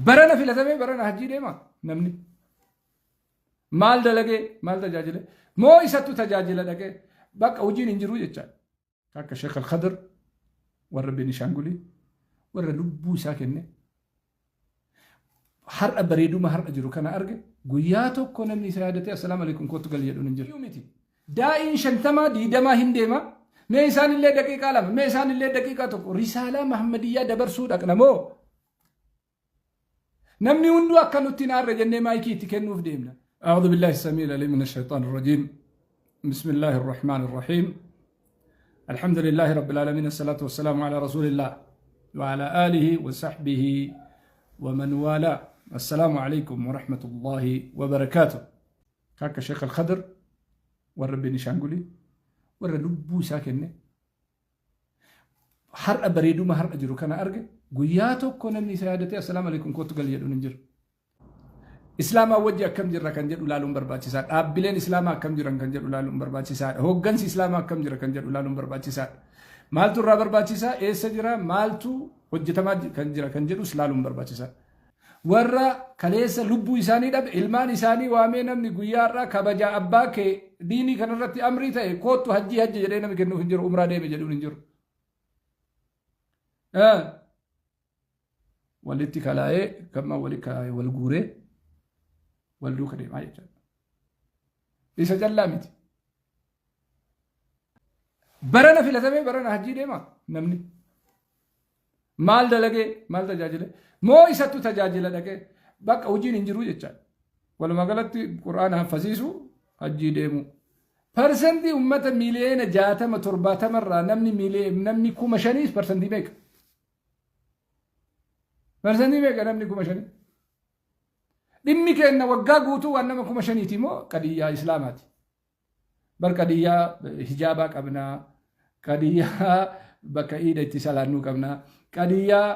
Barana filatamee barana hajjii deema namni. Maal dalagee maal tajaajile moo isattu tajaajila dhaqee bakka hojiin hin jiru jechaadha. Akka Sheekh Al-Khadr warra Benishaangulii warra lubbuu isaa kenne har'a bareeduma har'a jiru kana arge guyyaa tokko namni isa yaadatee assalaamu alaikum kottu gali jedhuun hin jiru. Miti. Daa'iin 50 20 hin deema. Mee isaan illee daqiiqaa 2 mee isaan illee daqiiqaa 1 risaalaa Mahammadiyyaa dabarsuu dhaqna moo namni hunduu akka nutti hin aarre jennee maayikii itti kennuuf deemna. أعوذ بالله السميع العليم من الشيطان الرجيم بسم الله الرحمن الرحيم الحمد لله رب العالمين الصلاة والسلام على رسول الله وعلى آله وصحبه ومن والاه السلام عليكم ورحمة الله وبركاته كاك شيخ الخضر warra Benishaangulii warra lubbuu isaa kenne har'a bareeduma har'a jiru kana arge guyyaa tokko namni isa yaadatee assalaamu alaikum kottu gali jedhuun hin jiru. Islaamaa wajji akkam jirra kan jedhu ilaaluun barbaachisaadha. Dhaabbileen Islaamaa akkam jiran kan jedhu ilaaluun barbaachisaadha. Hooggansi Islaamaa akkam jira kan jedhu ilaaluun barbaachisaadha. Maaltu irraa barbaachisaa? Eessa jira? Maaltu hojjetamaa kan jira kan jedhus ilaaluun barbaachisaadha. Warra kaleessa lubbuu isaanii dhabe ilmaan isaanii waamee namni guyyaa har'aa kabajaa abbaa kee diinii kanarratti amrii ta'e koottu hajjii hajji jedhee namni kennuuf hin jiru umraa deeme jedhuun hin jiru. Walitti kalaa'ee gammaa wali kalaa'ee wal guuree wal duuka deemaa jechuudha. Isa callaa miti. Barana filatamee barana hajjii deema namni. Maal dalagee maal tajaajile moo isattu tajaajila dhaqee bakka hojiin hin jiru jechaadha. Walumaa galatti qur'aana haffasiisu hajjii deemu. Parsantii uummata miiliyoona 60 70 irraa namni namni 5,000 parsantii meeqa? Parsantii meeqa namni 5,000? Dhimmi keenna waggaa guutuu waan nama 5,000ti moo qadiyyaa islaamaati? Bar qadiyyaa hijaabaa qabnaa, qadiyyaa bakka iida itti salaannuu qabnaa, qadiyyaa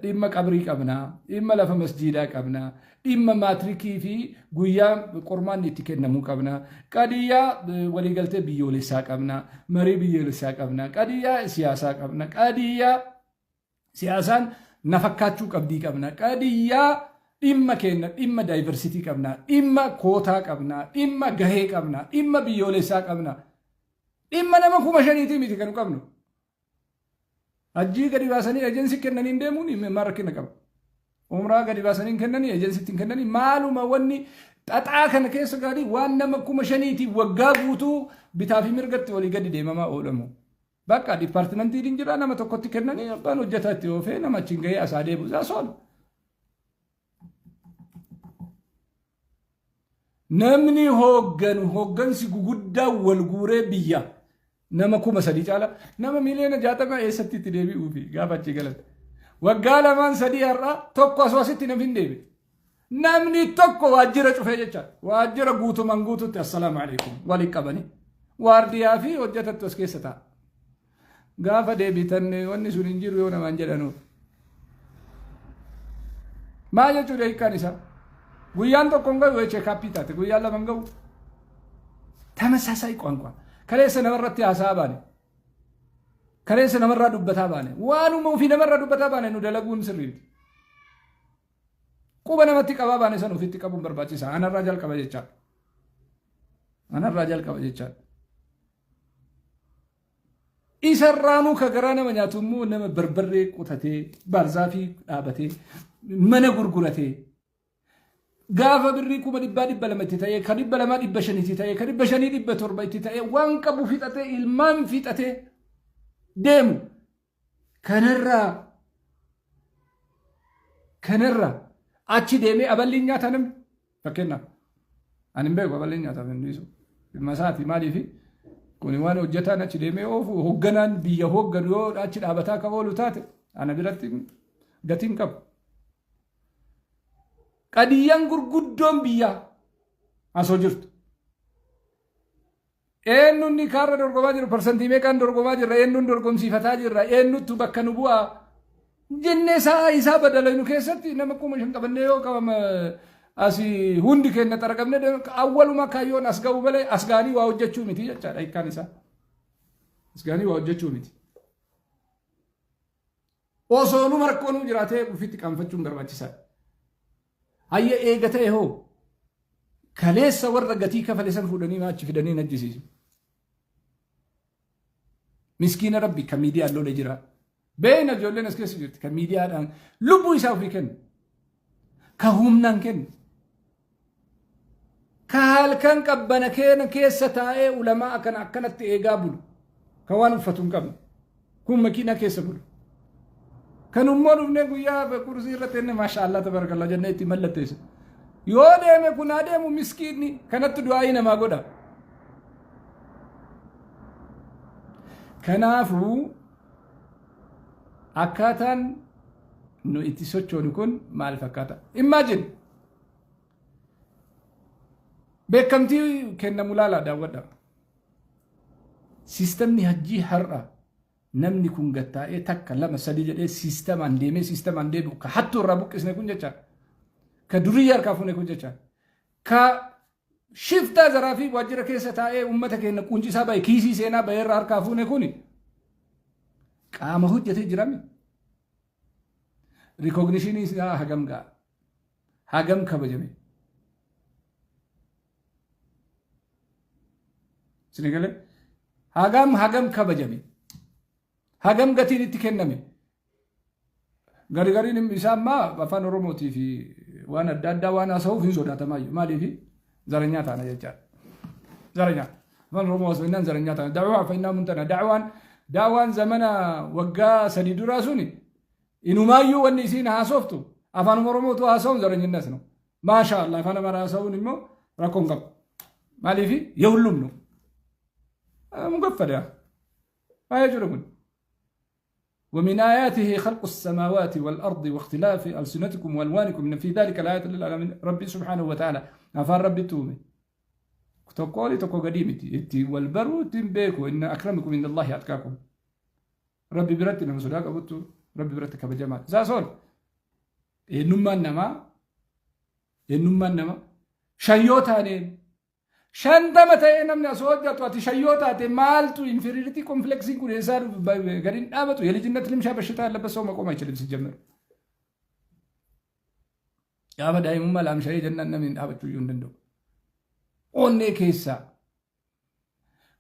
dhimma qabrii qabnaa, dhimma lafa masjiidaa qabnaa, dhimma maatirikii fi guyyaa qormaanni itti kennamuu qabnaa, qadiyyaa waliigaltee biyyoolessaa qabnaa, marii biyyoolessaa qabnaa, qadiyyaa siyaasaa qabna, qadiyyaa Siyaasaan na fakkaachuu qabdii qabna. Qadiyyaa dhimma keenya dhimma daayivarsitii qabna. Dhimma kootaa qabna. Dhimma gahee qabna. Dhimma biyyoolessaa qabna. Dhimma nama 5,000tii miti kan qabnu. Hajjii gadi baasanii ejensii kennaniin deemuun maal rakkina qaba? Umraa gadi baasanii hin kennanii ejensitti hin kennanii maaluma wanni xaxaa kana keessa gadi waan nama 5,000tii waggaa guutuu bitaa fi mirgatti walii gadi deemamaa oolamu. Bakka dipaartimentiin hin jira nama tokkotti kennanii abbaan hojjetaa itti oofee nama achiin gahee asaa deebi'u isaa sool. Namni hoogganu hooggansi guguddaa wal guuree biyya nama 3,000 caala nama miiliyoona 60 eessatti itti deebi'uu fi gaafa achii galan. Waggaa lamaan sadii har'aa tokko asoo asitti namni hin deebi'e. Namni tokko waajjira cufee jecha waajjira guutuman guututti assalaamu alaikum waliin qabanii waardiyaa fi hojjetattu as keessa ta'a. Gaafa deebitan wanni sun hin jiru yoo namaan jedhanuu. Maal jechuudha hiikkaan isaa? Guyyaan tokko hin gahu cheekaappii taate guyyaan lama hin gahu. ተመሳሳይ ቋንቋ kaleessa namarratti haasaa baane kaleessa namarraa dubbataa baane waanuma ofii namarraa dubbataa baane nu dalaguun sirrii miti. Quba namatti qabaa baane san ofitti qabuun barbaachisaa. Anarraa jalqaba jechaadha. Anarraa jalqaba jechaadha. Isarraanuu ka garaa nama nyaatu immoo nama barbarree qotatee baarzaafii dhaabatee mana gurguratee gaafa birrii 100,000 200 itti ta'ee ka 200 500 itti ta'ee ka 500 700 itti ta'ee waan qabu fixatee ilmaan fixatee deemu Kanarraa kanarraa achi deemee aballiin nyaata namni fakkeenyaaf ani hin beeku aballiin nyaataaf hin dhiisu dhimma isaati maaliifi kuni waan hojjetaan achi deemee oofu hoogganaan biyya hoogganu yoo achi dhaabataa ka oolu taate ana biratti gatiin qabu. Qadiyyaan gurguddoon biyyaa asoo jirtu. Eenyuun ni kaarra dorgomaa jiru parsantii meeqaan dorgomaa jirra eenyuun dorgomsiifataa jirra eenyuttu bakka nu bu'aa jennee sa'a isaa badalaynu keessatti nama 5,000 qabannee yoo qabama asii hundi keenya xaraqamne awwaluma kaayyoon as ga'u malee as ga'anii waa hojjechuu miti jechaadha hiikkaan isaa. As ga'anii waa hojjechuu miti. Osoo numa rakkoonuu jiraatee ofitti qaanfachuun barbaachisaadha. Hayya, eega ta'e hoo, kaleessa warra gatii kafale san fuudhanii maachi fidanii najjisiisu? Miskiina Rabbi, kan miidiyaan lole jira. Beeyna, ijoolleen as keessa jirti, kan miidiyaadhaan lubbuu isaa ofii kennu. Ka humnaan kennu. Ka halkan qabbana keena keessa taa'ee ulamaa akkana akkanatti eegaa bulu. Ka waan uffatu hin qabne. Kun makiinaa keessa bulu. Kan immoo dhufnee guyyaa kursii irratti inni maasha Allah tabarakallah jennee itti mallatteessa. Yoo deeme kun haa deemu, miskiinni kanatti du'aayii namaa godha. Kanaafuu akkaataan nu itti sochoonu kun maal fakkaata? Imagine, beekamtii kennamu laalaa, daawwadha. Siistamni hajjii har'a namni kun gattaa'ee takka, lama, sadi jedhee siistamaan deemee siistamaan deebi'u, ka hattuu irraa buqqisne kun jecha, ka durii harkaa fuune kun jecha, ka shiftaa zaraa fi waajjira keessa taa'ee uummata keenya quncisaa bahe, kiisii seenaa bahe irraa harkaa fuune kun qaama hojjetee jirame. Recognition isaa hagam ga'a? Hagam kabajame? Isin galee? Hagam kabajame? Hagam gatiin itti kenname? Gari gariin isaa ammaa afaan Oromootii fi waan adda addaa waan haasa'uuf hin sodaatamaayyuu. Maaliif? ዘረኛ taana jechaadha. ዘረኛ. Afaan Oromoo haasa'inaan ዘረኛ taana. Da'waa fa'innaa muntana. Da'waan zamana waggaa 3 duraa suni inumaayyuu wanni isiin haasoftu afaan Oromootu haasa'uun ዘረኝነት ነው. Maasha Allah, afaan Amaaraa haasa'uun immoo rakkoo hin qabu. Maaliif? የሁሉም ነው. Mugaffadha. Maa jechuudha kun? ومن آياته خلق السماوات والأرض واختلاف ألسنتكم وألوانكم، إن في ذلك لآيات للعالمين. ربي سبحانه وتعالى afaan Rabbi uume. Tokko olii, tokko gadii miti. Itti wal baruu ittiin beeku. إن أكرمكم عند الله أتقاكم. Rabbi biratti nama sodaa qabuttu Rabbi biratti kabajamaa. Isaas ol. Eenyummaan namaa shan yoo taaneen, 50 ta'ee namni asoo hojjetu, ati shan yoo taate maaltu inferiority complexiin kun eessaa gadi hin dhaabatu? የልጅነት ልምሻ በሽታ ያለበት ሰው መቆም አይችልም ሲጀምር። Gaafa daa'imummaa laamsha'ee jennaan namni hin dhaabachuu iyyuu hin danda'u. Onnee keessaa.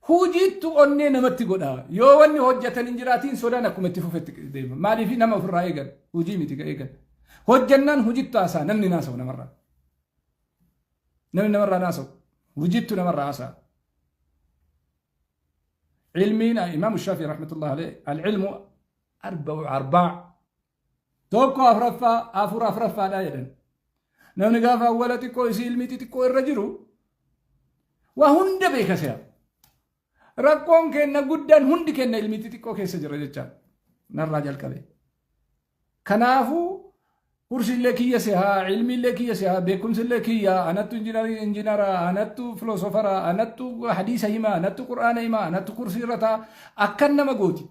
Hujiittu onnee namatti godha. Yoo wanni hojjetan hin jiraatiin sodaan akkuma itti fufetti deema. Maaliif? Nama ofirraa eegan? Hujii miti ka eegan. Hojjannaan hujittu haasaa, namni naasa'u namarraa. Namni namarraa naasa'u. Hujittu namarraa haasa'a. Ilmiin Imaam Shaafi'i رحمة الله عليه العلم أربع أرباع, tokko afraffaa, afur afraffaadha jedhan. Namni gaafa awwala xiqqoo isii ilmii xixiqqoo irra jiru waa hunda beeka se'a. Rakkoon kenna guddaan hundi kenna ilmii xixiqqoo keessa jira jechaadha. Narraa jalqabe. Kanaafuu kursiillee kiyya se'aa, ilmiillee kiyya se'aa, beekumsillee kiyya, anattu injiinara, anattu filoosofara, anattu hadiisa himaa, anattu qur'aana himaa, anattu kursii irra ta'a, akkan nama gooti.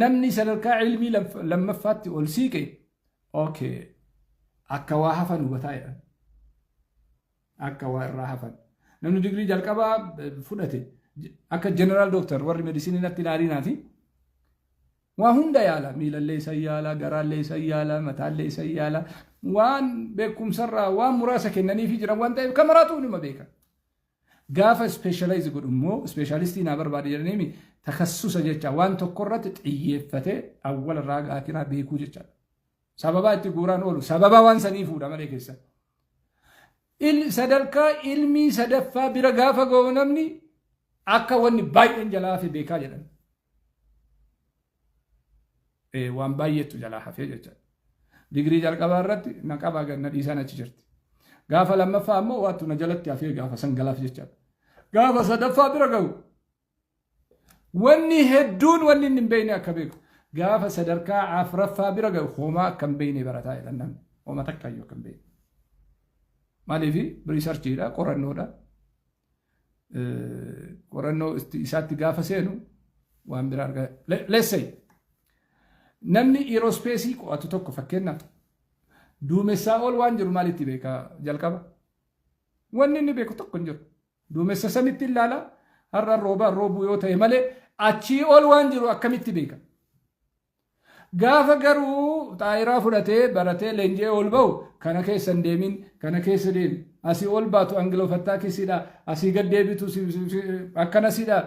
Namni sadarkaa ilmii lammaffaatti ol siiqe, okay, akka waa hafan hubataa jedhan. Akka waa irraa hafan. Namni digirii jalqabaa fudhate akka general doctor, warri medicine natti ilaaliinaati. Waa hunda yaala. Miilallee isa yaala, garaallee isa yaala, mataallee isa yaala. Waan beekumsarraa waan muraasa kennaniifi jiran waan ta'eef kamaraatu nima beeka. Gaafa specialize godhu immoo, specialist naa barbaade jedhanii, takassusa jecha, waan tokko irratti xiyyeeffatee awwala irraa gaakiraa beekuu jechaadha. Sababaa itti guuraan oolu sababa waan sanii fuudha malee keessa. Sadarkaa ilmii sadaffaa bira gaafa ga'u namni akka wanni baay'een jalaa hafe beekaa jedhan. Waan baay'eetu jalaa hafee jechaadha. Digirii jalqabaa irratti na qabaa na dhiisaan achi jirti. Gaafa lammaffaa ammoo waattu na jalatti hafee gaafa san galaaf jechaadha. Gaafa sadaffaa bira ga'u wanni hedduun wanni inni hin beekne akka beeku. Gaafa sadarkaa afraffaa bira ga'u homaa akka hin beekne barataa jedhan namni. Homaa takka iyyuu akka hin beekne. Maaliif? Researchiidha, qorannoodha. Qorannoo isaatti gaafa seenu waan biraa argaa. Let's say namni aerospace qo'atu tokko, fakkeenyaaf, duumessaa ol waan jiru maalitti beeka jalqaba? Wanni inni beeku tokko hin jiru. Duumessa samitti ilaala, har'a roobaa roobuu yoo ta'e malee achii ol waan jiru akkamitti beeka? Gaafa garuu xaayiraa fudhatee baratee leenji'ee ol ba'u, kana keessa hin deemin, kana keessa deemi. Asii ol baatu angiloofattaa kisidha, asii gad deebitu akkanasidha.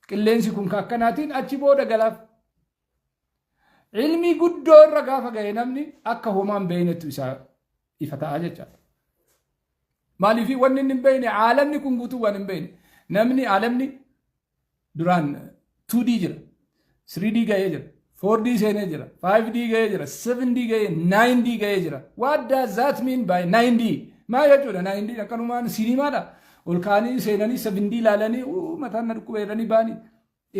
Qilleensi kun ka akkanaatiin achi booda galaaf. Ilmii guddoo irra gaafa ga'e namni akka homaa hin beeknettu isaa ifa ta'a jechaadha. Maaliif wanni inni hin beekne, aalamni kun guutuu waan hin beekne. Namni aalamni duraan 2D jira, 3D ga'ee jira, 4D seenee jira, 5D ga'ee jira, 7D ga'ee, 9D ga'ee jira. What does that mean by 9D? Maal jechuudha 9D? Akkanumaan siinimaadha. Ol ka'anii seenanii 7D ilaalanii mataan na dhukkube jedhanii ba'anii.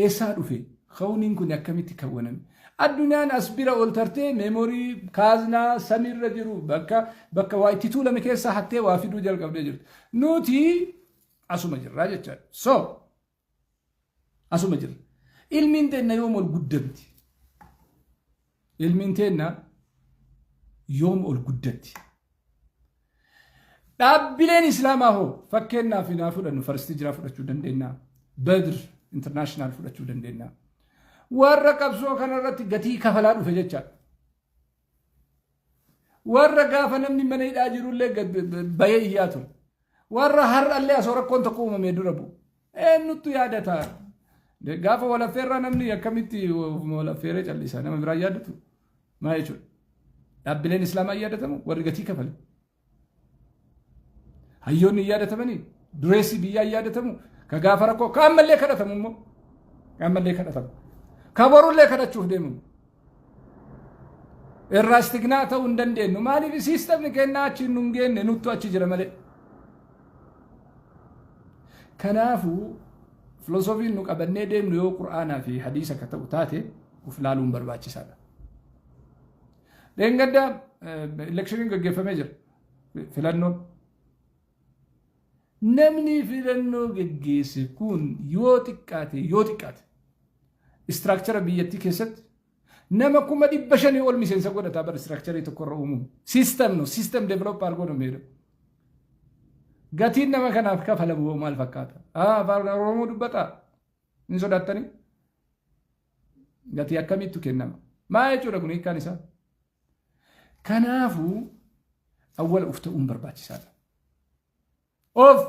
Eessaa dhufe? Kawniin kun akkamitti kawwaname? Addunyaan as bira ol tartee memory kaaznaa samiirra jiru bakka bakka waa itti tuulame keessaa hattee waa fiduu jalqabdee jirti. Nuti asuma jirraa jechaadha. So asuma jirra. Ilmiin teenna yoom ol guddatti? Ilmiin teenna yoom ol guddatti? Dhaabbileen Islaamaa hoo? Fakkeenyaaf naa fudhannu, First Hijrah fudhachuu dandeenya. Badr International fudhachuu dandeenya. Warra qabsoo kanarratti gatii kafalaa dhufe jechaadha. Warra gaafa namni mana hidhaa jirullee bahee iyyaa ture. Warra har'allee asoo rakkoon tokko uumamee dura bu'u. Eenyuttu yaadata? Gaafa walaffeerraa namni akkamitti walaffeeree callisa? Nama biraa yaadatu? Maal jechuudha? Dhaabbileen Islaamaa yaadatamu warri gatii kafale. Hayyoonni hin yaadatamanii, dureessi biyyaa hin yaadatamu, ka gaafa rakkoo ka ammallee kadhatamu immoo, ka ammallee kadhatamu. Ka borullee kadhachuuf deemamu. Irraa istignaa ta'uu hin dandeenyu. Maaliif? Siistamni kennaa achi nu hin geenne, nuttu achi jira malee. Kanaafuu filosoofiin nu qabannee deemnu yoo Qur'aanaa fi hadiisa akka ta'u taate, uf laaluun barbaachisaadha. Dheengadda electioniin gaggeeffamee jira. Filannoon. Namni filannoo geggeesse kun yoo xiqqaate yoo xiqqaate structure biyyattii keessatti nama 500,000 ol miseensa godhataa bara structure tokkorra uumuun. System no system develop arguu meedha. Gatiin nama kanaaf kafalamu maal fakkaata? Afaan Oromoo dubbataa? Hin sodaattanii? Gatii akkamiittu kennama? Maa jechuudha kun hiikkaan isaa? Kanaafuu awwala uf ta'uun barbaachisaadha. Of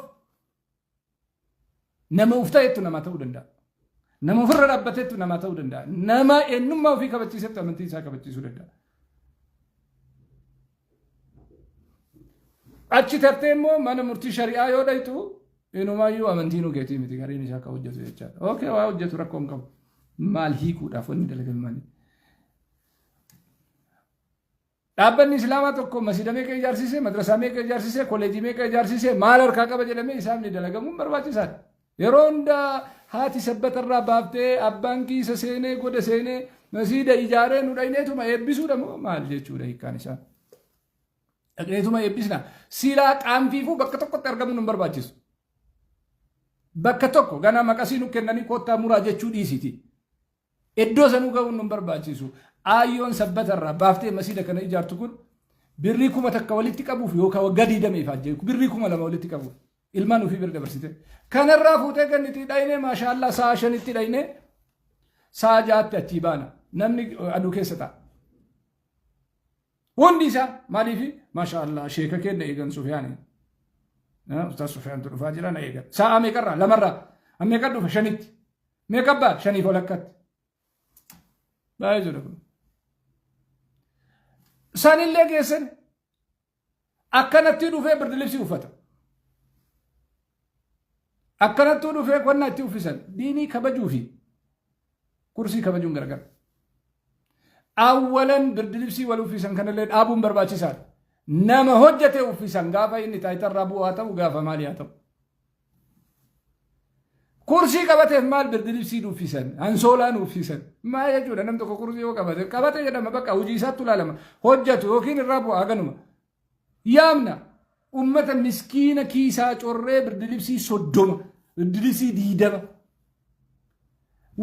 nama uf ta'ettu namaa ta'uu danda'a. Nama ofirra dhaabbateettu namaa ta'uu danda'a. Nama eenyummaa ofii kabachiisettu amantii isaa kabachiisuu danda'a. Achi tartee immoo mana murtii shari'aa yoo dhayxu, inumaayyuu amantii nu keetii miti gariin isaa akka hojjetu jechaadha. Okay, waa hojjetu rakkoo hin qabu. Maal hiikuudhaaf wanni dalagan maali? Dhaabbanni Islaamaa tokko masjida meeqa ijaarsise, madrasaa meeqa ijaarsise, koleejii meeqa ijaarsise, maal harkaa qaba jedhamee isaaf ni dalagamuun barbaachisaadha. Yeroo hundaa haati sabbatarraa baaftee, abbaan kiisa seenee, goda seenee masjida ijaaree nu dhayneetuma eebbisuudha moo maal jechuudha hiikkaan isaa? Dhaqneetuma eebbisna. Silaa qaanfiifuu bakka tokkotti argamuun hin barbaachisu. Bakka tokko ganaa maqasii nu kennanii koottaa muraa jechuu dhiisiti. Iddoo sanuu ga'uun nu barbaachisu. Aayyoon sabbatarraa baaftee masiida kana ijaartu kun birrii 1000 walitti qabuuf yookaan waggaa 20 ajjeeku birrii 2000 walitti qabuuf ilmaan ofii bira dabarsite. Kanarraa fuutee kenniti, dhaynee maashaallaa sa'a 5tti dhaynee sa'a 6tti achii baana. Namni aduu keessa ta'a. Hundi isaa maaliif maashaallaa sheeka kenna eegan Sufiyaani. Ustaaz Sufiyaantu dhufaa jira na eegan. Sa'a meeqarraa? Lamarraa. Meeqa dhufa? 5tti. Meeqa abbaa? Shaniif walakkatti. Baay'ee jira kun. Sanillee geessan akkanatti dhufee birdilibsii uffata. Akkanatti dhufee qonnaa itti uffisan. Diinii kabajuu fi kursii kabajuun gargar. Awwalan birdilibsii wal uffisan kanallee dhaabuun barbaachisaadha. Nama hojjete uffisan, gaafa inni taayitarraa bu'u haa ta'u, gaafa maali haa ta'u. Kursii qabateef maal birdilibsii uffisan, ansoolaan uffisan? Maal jechuudha? Nam tokko kursii yoo qabate, qabate jedhama, bakka hojii isaatti ilaalama. Hojjetu yookiin irraa bu'a haganuma. Yaamna ummata miskiina kiisaa corree birdilibsii 30, birdilibsii 20.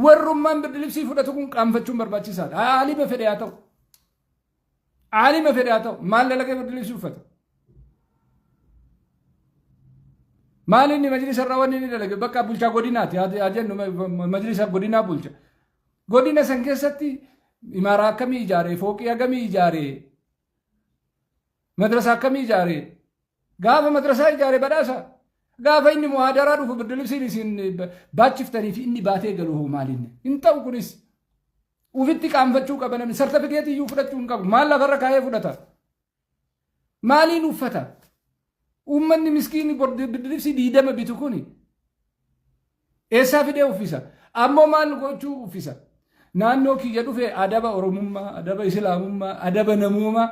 Warrummaan birdilibsii fudhatu kun qaanfachuun barbaachisaadha. Aalima fedhe haa ta'u. Aalima fedhe haa ta'u. Maal dalagee birdilibsii uffata? Maal inni majlisa irraa wanni inni dalage? Bakka bulchaa godinaati haa jennu, majlisa godinaa bulcha. Godina san keessatti Imaaraa akkamii ijaare? Fooqii hagamii ijaare? Madrasaa akkamii ijaare? Gaafa madrasaa ijaare badhaasa. Gaafa inni muhaadaraa dhufu birdilibsiin isin baachiftanii fi inni baatee galu hoo maalinni? Hin ta'u kunis. Ufitti qaanfachuu qaba namni. Sartifikeetii iyyuu fudhachuu hin qabu. Maal lafarra kaa'ee fudhata? Maaliin uffata? Uummanni miskiinni birdilibsii 20 bitu kuni eessaa fidee uffisa? Ammoo maal gochuu uffisa? Naannoo kiyya dhufe adaba Oromummaa, adaba Islaamummaa, adaba namoomaa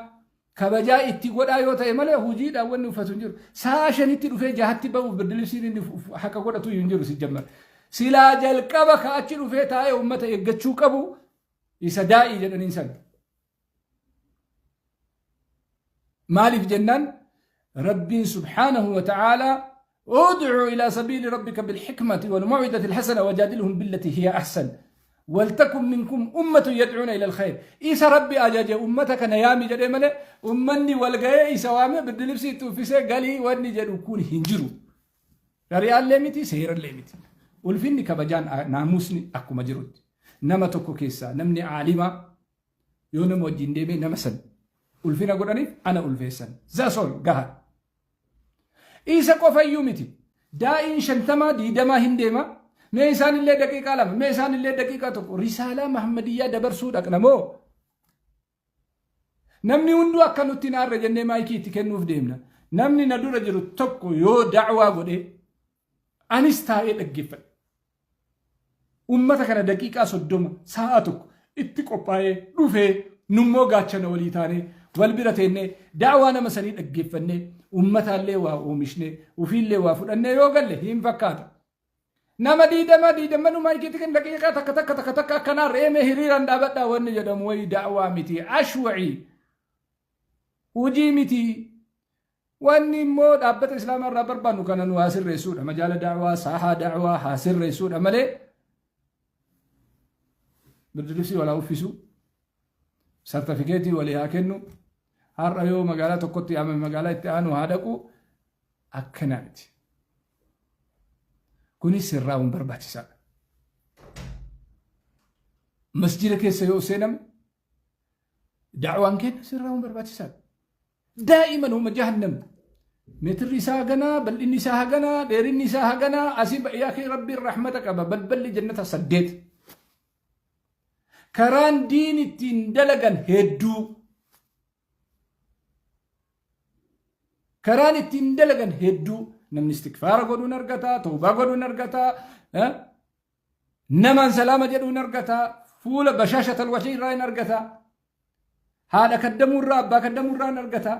kabajaa itti godhaa yoo ta'e malee hojiidhaan wanni uffatu hin jiru. Sa'a 5tti dhufee 6tti ba'uuf birdilibsiin inni haqa godhatu hin jiru si jammar. Silaa jalqaba ka achi dhufee taa'ee uummata eeggachuu qabu isa daa'ii jedhaniin sana. Maaliif jennaan Rabbiin subhaanahu wa ta'aalaa ud'u ilaa sabiili rabbika bilhikmati wal maw'izati alhasana wajaadilhum billati hiya ahsan waltakun minkum ummatun yad'uuna ila alkhayr. Isa Rabbi ajaje ummata kana yaami jedhee malee ummanni wal ga'ee isa waamee birdilibsii itti uffisee galii wanni jedhu kun hin jiru. Shari'aallee miti, seerallee miti. Ulfinni, kabajaan, naamusni akkuma jirutti. Nama tokko keessaa namni aalimaa yoo nama wajjin deemee nama san ulfina godhaniif ana ulfeessan. That's all, gaha. Isa qofayyuu miti. Daa'iin 50 20 hin deema. Mee isaanillee daqiiqaa 2, mee isaanillee daqiiqaa 1 risaalaa Mahammadiyyaa dabarsuu dhaqna moo? Namni hunduu akka nutti hin aarre jennee maayikii itti kennuuf deemna. Namni na dura jiru tokko yoo da'waa godhe anis taa'ee dhaggeeffadha. Ummata kana daqiiqaa 30, sa'a 1 itti qophaa'ee dhufee nummoo gaachana walii taanee wal bira teennee da'waa nama sanii dhaggeeffannee ummataallee waa oomishnee ofiillee waa fudhannee yoo galle hin fakkaata. Nama 20 20 maayikiitti kan daqiiqaa takka takka takka takka akkanaa reemee hiriiraan dhaabadhaa wanni jedhamu wayii da'waa miti, ashwa'ii hujii miti. Wanni immoo dhaabbata islaamaa irraa barbaannu kana nu haa sirreessuudha. Majaala da'waa, saahaa da'waa haa sirreessuudha malee birdilibsii walaa uffisu, sartifikeetii walii haa kennu, har'a yoo magaalaa tokkotti yaamame magaalaa itti aanu haa dhaqu, akkana miti. Kunis sirraa'uun barbaachisaadha. Masjida keessa yoo seename da'waan keenya sirraa'uun barbaachisaadha. Daa'iman huma jahannam. Meetirri isaa haganaa, bal'inni isaa haganaa, dheerinni isaa haganaa, asii yaa kee Rabbiin rahmata qaba. Balballi jannata 8. Karaan diin ittiin dalagan hedduu. Karaan ittiin dalagan hedduu. Namni istikfaara godhuun argata, tawbaa godhuun argata, namaan salaama jedhuun argata, fuula bashaashatal wajhi irraa hin argata, haadha kaddamuu irraa, abbaa kaddamuu irraa hin argata,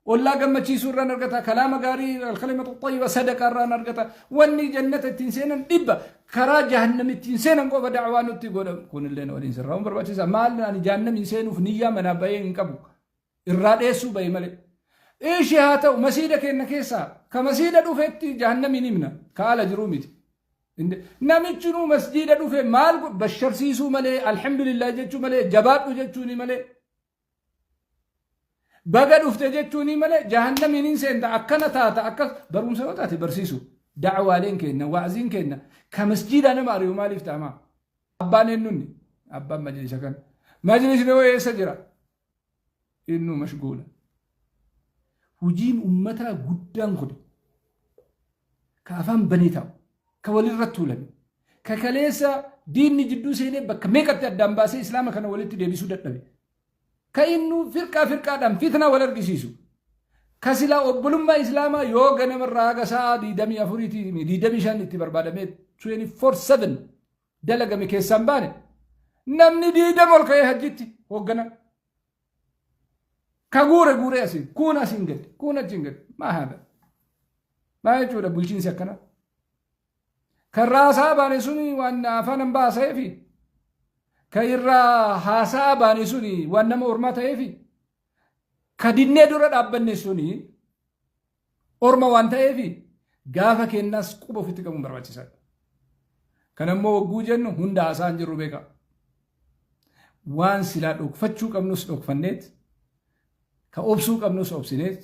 ollaa gammachiisuu irraa hin argata, kalaama gaarii, alkalimatu xayyiba, sadaqa irraa hin argata. Wanni jannata ittiin seenan dhibba, karaa jahannam ittiin seenan qofa da'waa nutti godhamu. Kunillee waliin sirraa'uun barbaachisa. Maal ani jahannam hin seenuuf niyyaa manaa bahee hin qabu. Irraa dheessuu bahe malee. Ishee haa ta'u, masiida keenya keessaa ka masiida dhufetti jahannamiin himna, ka ala jiruu miti. Namichi nuu masjiida dhufe maal basharsiisuu malee, alhamdulillah jechuu malee, jabaadhu jechuuni malee, baga dhufte jechuuni malee, jahannamiin hin seenta, akkana taata, akkas barumsa yoo taate barsiisu. Da'waaleen keenya, wa'aziin keenya ka masjiidaa nama ari'u maaliif ta'ama? Abbaan eenyunni? Abbaan majlisa kana. Majlisni hoo eessa jira? Innuu mashguula. Hujiin ummataa guddaan kun ka afaan banee taa'u, ka walirratti tuulame, ka kaleessa diinni jidduu seenee bakka meeqatti addaan baasee islaama kana walitti deebisuu dadhabe, ka innuu firqaa firqaadhaan fitnaa wal argisiisu, ka silaa obbolummaa islaamaa yoo ganamarraa haga sa'a 24 25 itti barbaadamee 24/7 dalagame keessaan baane, namni 20 ol ka'ee hajjitti hooggana. Ka guure guuree asiin, kuun asiin gadi, kuun achiin gadi. Maa haadha? Maa jechuudha bulchiinsi akkanaa? Kan raasaa baane suni waan afaan hambaa haasa'eefi? Kan irraa haasaa baane suni waan nama ormaa ta'eefi? Ka dinnee dura dhaabbanne suni orma waan ta'eefi? Gaafa kennaas quba ofitti qabuun barbaachisaadha. Kana immoo wagguu jennu hunda haasaan jirru beeka. Waan silaa dhokfachuu qabnus dhokfanneet, ka obsuu qabnus obsineet,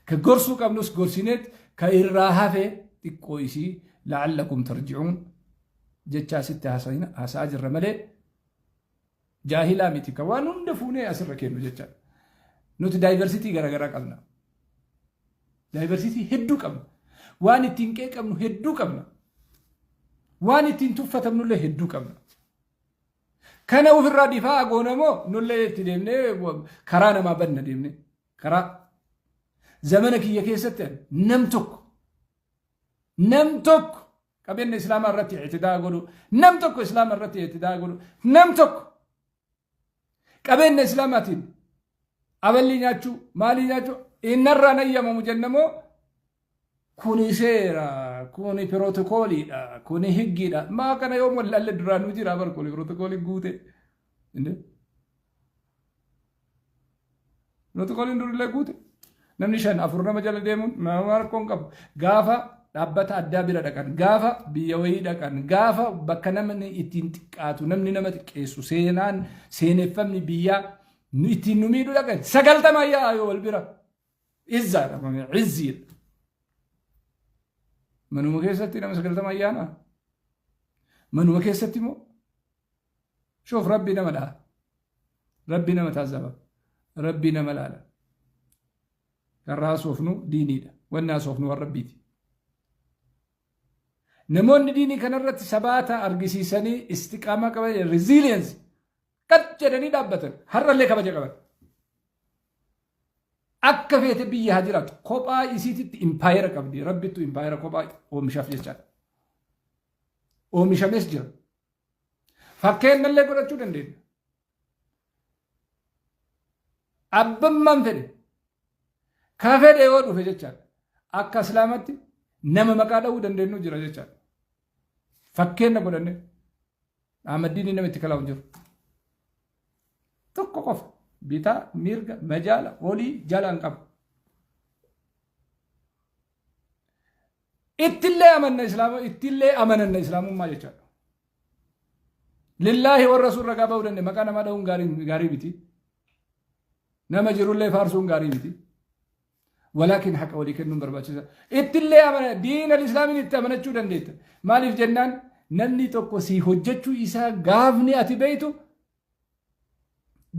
ka gorsuu qabnus gorsineet, ka irraa hafe xiqqoo isii la'allakum tarji'uun jechaa sitti haasa'aa jirra malee. Jaahilaa miti kan waan hunda fuunee asirra kennu jechaadha. Nuti diversity garaagaraa qabna. Diversity hedduu qabna. Waan ittiin qeeqamnu hedduu qabna. Waan ittiin tuffatamnullee hedduu qabna. Kana ofirraa difaa goona moo nullee itti deemnee karaa namaa banna deemnee karaa zamana kiyya keessatti nam tokko qabeenya islaamaa irratti ictidaa godhu, nam tokko islaama irratti ictidaa godhu, nam tokko qabeenya islaamaatiin aballi nyaachuu, maalii nyaachuu innarraan ayyamamu jennamoo, kuni seera, kuni pirootokooliidha, kuni higgiidha. Maa kana yoo wallaalle duraanuu jira bar, kuni pirootokooliin guute. Pirootokooliin durillee guute. Namni shan afur nama jala deemuun nama rakkoo hin qabu. Gaafa dhaabbata addaa bira dhaqan, gaafa biyya wayii dhaqan, gaafa bakka namni ittiin xiqqaatu, namni nama xiqqeessu, seenaan seeneffamni biyyaa ittiin nu miidhu dhaqan, 90 yaa'a yoo wal bira. Izzaadha, izziidha. Manuma keessatti nama 90 ayyaana. Manuma keessatti immoo shoof rabbi nama dhaha. Rabbi nama taazaba. Rabbi nama laala. Karraa haasofnu diiniidha. Wanni haasofnu waan rabbiiti. Namoonni diinii kanarratti sabaata argisiisanii, istiqaamaa qaban, resilience qad jedhanii dhaabbatan har'allee kabaja qaban. Akka feete biyya haa jiraatu, kophaa isiititti impaayera qabdi. Rabbittu impaayera kophaa oomishaaf jechaadha. Oomishamees jira. Fakkeenyallee godhachuu dandeenya. Abbammaan fedhe ka fedhe yoo dhufe jechaadha. Akka islaamatti nama maqaa dha'uu dandeenyu jira jechaadha. Fakkeenya godhanne Ahmaddiin nama itti kalaa'u jiru. Tokko qofa bitaa, mirga, majaala, olii jala hin qabu. Ittillee amanna islaama, ittillee amananna islaamummaa jechaadha. Lillaahi warra sun ragaa ba'uu danda'e. Maqaa namaa dha'uun gaarii miti. Nama jirullee faarsuun gaarii miti. Walaakin haqa walii kennuun barbaachisa. Ittillee amana, diin al-islaamiin itti amanachuu dandeetta. Maaliif jennaan, namni tokko si hojjechuu isaa gaafni ati beeytu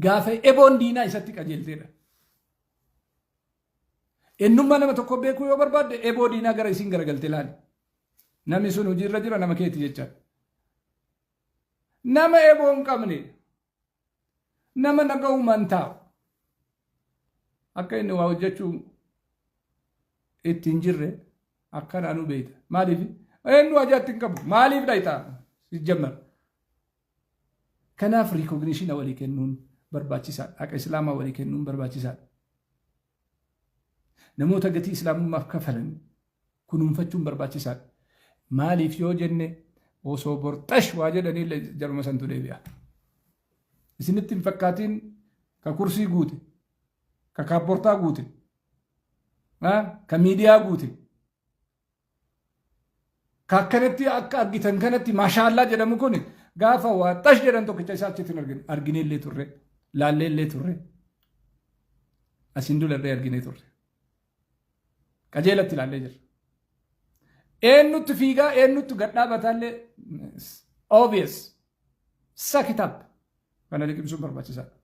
gaafa eboon diinaa isatti qajeelteedha. Ennummaa nama tokko beekuu yoo barbaadde, eboo diinaa gara isiin garagalte ilaali. Namni sun hojiirra jira, nama keeti jechaadha. Nama eboo hin qabne, nama naga'umaan taa'u, akka inni waa hojjechuu itti hin jirre akkanaanuu beeyta. Maaliif? Eenyu ajaa'atti hin qabu. Maaliif dhayxaa? Sijjammar. Kanaaf recognition walii kennuun barbaachisaadha. Haqa islaamaa walii kennuun barbaachisaadha. Namoota gatii islaamummaaf kafalan kunuunfachuun barbaachisaadha. Maaliif yoo jenne, osoo borxash waa jedhanii jaruma santu deebi'a. Isinitti hin fakkaatiin ka kursii guute, ka kaapportaa guute, ka miidiyaa guute, ka akkanatti akka argitan kanatti maashaallaa jedhamu kun gaafa waa xash jedhan tokkicha isaa achitti hin argine. Arginee illee turre, laallee illee turre, asiin dura illee arginee turre. Qajeelatti ilaallee jirra. Eenyutti fiigaa, eenyutti gad dhaabataallee obvious. Suck it up. Kana liqimsuun barbaachisaadha.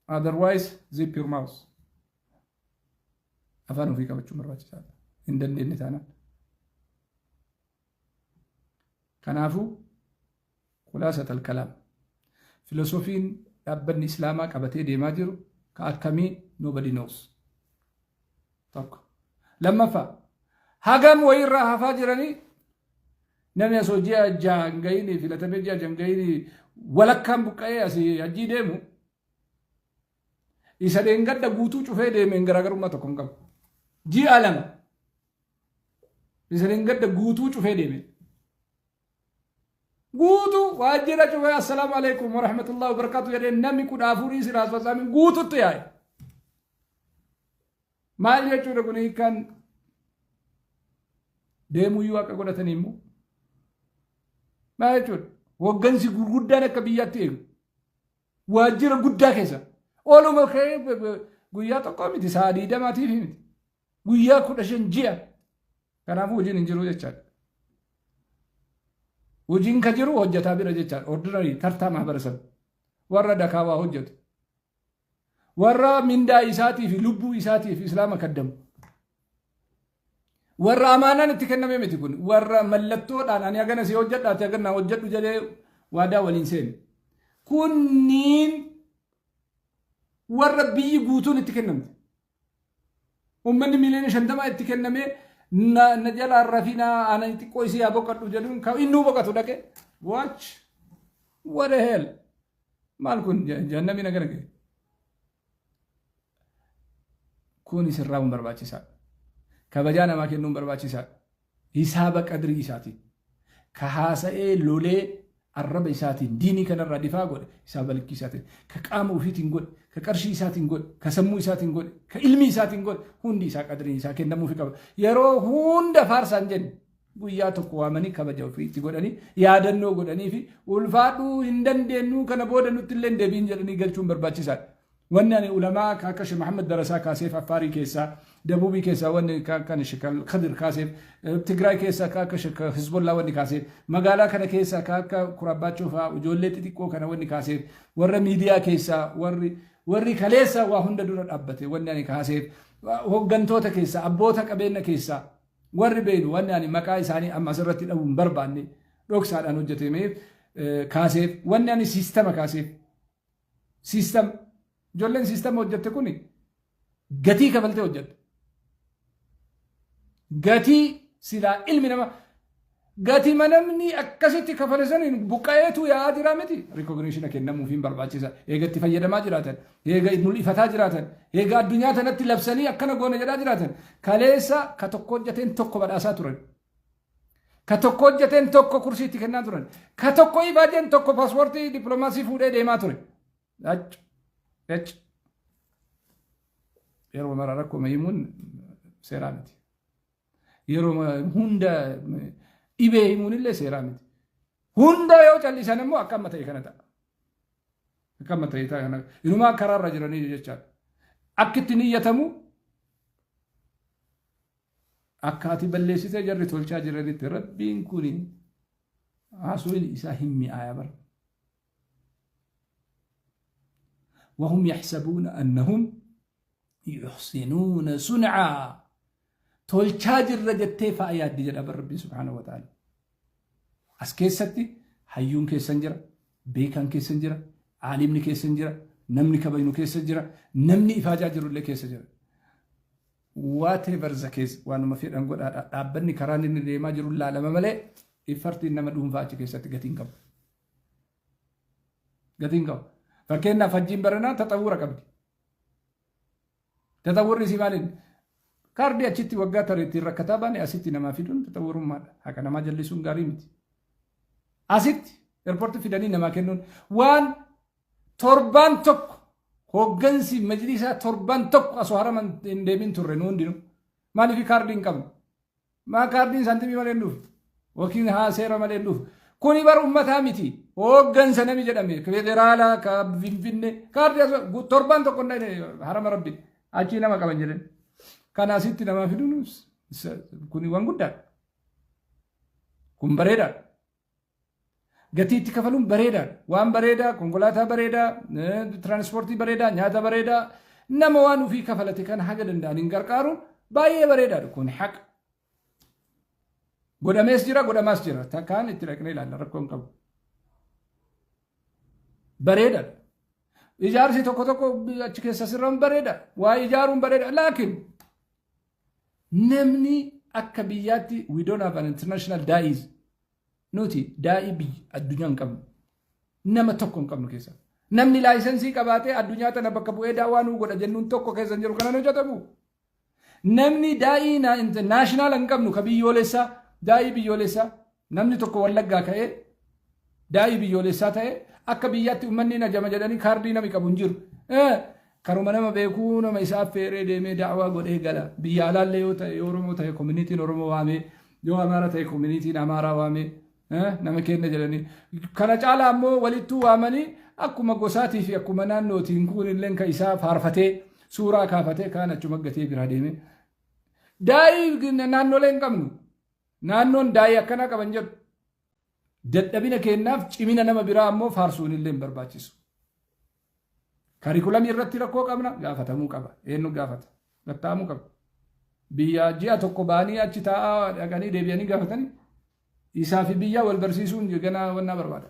Otherwise, zip your mouth. Afaan ofii qabachuun barbaachisaadha. Hin dandeenye taanaan. Kanaafuu, خلاصة الكلام. Filosoofiin dhaabbanni islaamaa qabatee deemaa jiru ka akkamii, nobody knows. Tokko. Lammaffaa, hagam wayirraa hafaa jiranii namni asoo ji'a 6 hin gahinii filatamee, ji'a 6 hin gahinii walakkaan buqqa'ee asii hajjii deemu, isa dheengadda guutuu cufee deemeen garaagarummaa tokko hin qabu. Ji'a 2 isa dheengadda guutuu cufee deeme. Guutuu waajjira cufee السلام عليكم ورحمة الله وبركاته jedhee namni 14 siraa fasaamin guututti yaa'e. Maal jechuudha kun hiikkaan? Deemuyyuu akka godhatanii immoo maal jechuudha? Hoggansi gurguddaan akka biyyaatti eegu waajjira guddaa keessa ooluma ka'ee guyyaa tokko miti, sa'a 20tiif miti, guyyaa 15, ji'a. Kanaafuu hojiin hin jiru jechaadha. Hojiin ka jiru hojjetaa bira jechaadha. Ordinary tartaa ማህበረሰብ warra dakaawaa hojjetu. Warra mindaa isaatii fi lubbuu isaatiif Islaama kaddamu. Warra amaanaan itti kenname miti kun. Warra mallattoodhaan ani hagana si hojjedha, ati hagana hojjedhu jedhee waadaa waliin seenu. Kunniin warra biyyi guutuun itti kennamte. Uummanni 50 miiliyoona itti kennamee na jalaan rafinaa, ana xiqqoo isii haa boqadhu jedhuun kan innuu boqatu dhaqe. Watch, what the hell, maal kun? Jahannamii nagana ga'e. Kun sirraa'uun barbaachisaadha. Kabajaa namaa kennuun barbaachisaadha. Hisaaba qadrii isaatiin. Ka haasa'ee lolee arraba isaatiin diinii kanarraa difaa godhe hisaaba likkii isaatiin. Ka qaama ofiitiin godhe, ka qarshii isaatiin godhe, ka sammuu isaatiin godhe, ka ilmi isaatiin godhe, hundi isaa qadriin isaa kennamuufi qaba. Yeroo hunda faarsaan jenne, guyyaa tokko waamanii kabaja ofiitti godhanii, yaadannoo godhanii fi ulfaadhuu hin dandeenyu, kana booda nutti illee hin deebiin jedhanii galchuun barbaachisaadha. Wanni ani ulamaa akka Sheekh Muhammad Darasaa kaaseef, Affaarii keessaa, Dabuubii keessaa wanni akka Sheekh Kadir kaaseef, Tigraay keessaa akka Sheekh Hizbollaa wanni kaaseef, magaalaa kana keessaa akka Kurabbaachoo fa'aa ijoollee xixiqqoo kana wanni kaaseef, warra miidiyaa keessaa warri kaleessa waa hunda dura dhaabbate wanni ani kaaseef, hooggantoota keessaa, abboota qabeenya keessaa warri beenu wanni ani maqaa isaanii amma asirratti dhabuu hin barbaanne dhoksaadhaan hojjetameef kaaseef, wanni ani siistama kaaseef, siistama ijoolleen siistama hojjette kun gatii kafaltee hojjette. Gatii silaa ilmi namaa gatii namni akkasitti kafale saniin buqqa'eetu yaa'aa jira miti. Recognition kennamuufiin barbaachisa. Eega itti fayyadamaa jiraatan, eega mul'ifataa jiraatan, eega addunyaa tanatti labsanii akkana goona jedhaa jiraatan. Kaleessa ka tokko hojjeteen tokko badhaasaa turan. Ka tokko hojjeteen tokko kursii itti kennaa turan. Ka tokko ifaajeen tokko paaspoortii dippiloomaasii fuudhee deemaa ture. Achi. Achi. Yeroo mara rakkoo himuun seeraa miti. Yeroo hunda dhibee himuun illee seeraa miti. Hunda yoo callisan immoo akka amma ta'e kana ta'a. Akka amma ta'e kana. Inumaa karaarra jiranii jechaadha. Akka itti niyyatamu, akka ati balleessitee jarri tolchaa jiranitti, Rabbiin kun haasuun isaa hin mi'aaya bara. وهم يحسبون أنهم يحسنون صنعا، tolchaa jirra jettee fa'a yaaddi jedha bar Rabbiin سبحانه وتعالى. As keessatti hayyuun keessan jira, beekaan keessan jira, aalimni keessan jira, namni kabajnu keessa jira, namni ifaajaa jirullee keessa jira. Whatever the case, waanuma fedhan godhaadha. Dhaabbanni karaan inni deemaa jiru laalama malee iffartiin nama dhuunfaa achi keessatti gatiin qabu. Gatiin qabu. Fakkeenyaaf, hajjiin baranaa taxawwura qabdi. Taxawwurri isii maaliin? Kaardii achitti waggaa tare ittiin rakkataa baane asitti namaa fiduun taxawwurummaadha. Haqa namaa jallisuun gaarii miti. Asitti airportii fidanii namaa kennuun waan torbaan tokko hooggansi majlisaa torban tokko asoo haraman hin deemin turre nu hundinuu. Maaliif? Kaardii hin qabnu? Maa kaardiin saantimii malee hin dhufu. Yookiin haa seera malee hin dhufu. Kuni bar ummataa miti. Hooggansa nami jedhame federaalaa ka Finfinne kaardii asoo torbaan tokko hin harama Rabbi achii nama qaban jedhan. Kana asitti namaa fiduun kuni waan guddaadha. Kun bareedaadha. Gatii itti kafaluun bareedaadha. Waan bareedaa, konkolaataa bareedaa, tiraanspoortii bareedaa, nyaata bareedaa, nama waan ofii kafalate kan haga danda'an hin gargaaruun baay'ee bareedaadha. Kun haqa. Godhamees jira, godhamaas jira. Takkaan itti dhaqnee ilaalla, rakkoo hin qabu. Bareedaadha. Ijaarsi tokko tokko achi keessa sirran bareeda. Waa ijaaruun bareeda. Laakiin namni akka biyyaatti we don't have an international daa'is. Nuti daa'ii biyya addunyaa hin qabnu. Nama tokko hin qabnu keessa. Namni license qabaatee addunyaa tana bakka bu'ee daawwaa nuu godha jennuun tokko keessa hin jiru, kanan hojjetamu. Namni daa'ii national hin qabnu, ka biyyoolessaa, daa'ii biyyoolessaa, namni tokko Wallaggaa ka'ee daa'ii biyyoolessaa ta'e akka biyyaatti uummanni najama jedhanii kaardii nami qabu hin jiru. Karuma nama beekuu nama isaa affeeree deemee daawwaa godhee gala. Biyya alaallee yoo ta'e, yoo Oromoo ta'e communityn Oromoo waamee, yoo Amaara ta'e communityn Amaaraa waamee nama kenna jedhanii. Kana caalaa ammoo walittuu waamanii akkuma gosaatii fi akkuma naannootiin kun illee kan isaa faarfatee suuraa kaafatee kaan achuma gatee biraa deeme. Daa'ii naannolee hin qabnu. Naannoon daa'ii akkanaa qaban jedhu. Dadhabina keennaaf cimina nama biraa ammoo faarsuun illee hin barbaachisu. Curriculumii irratti rakkoo qabna, gaafatamuu qaba. Eenyu gaafata? Gattaamuu qaba. Biyya ji'a tokko ba'anii achi taa'aa dhaqanii deebi'anii gaafatanii isaa fi biyyaa wal barsiisuun ganaa wannaa barbaada.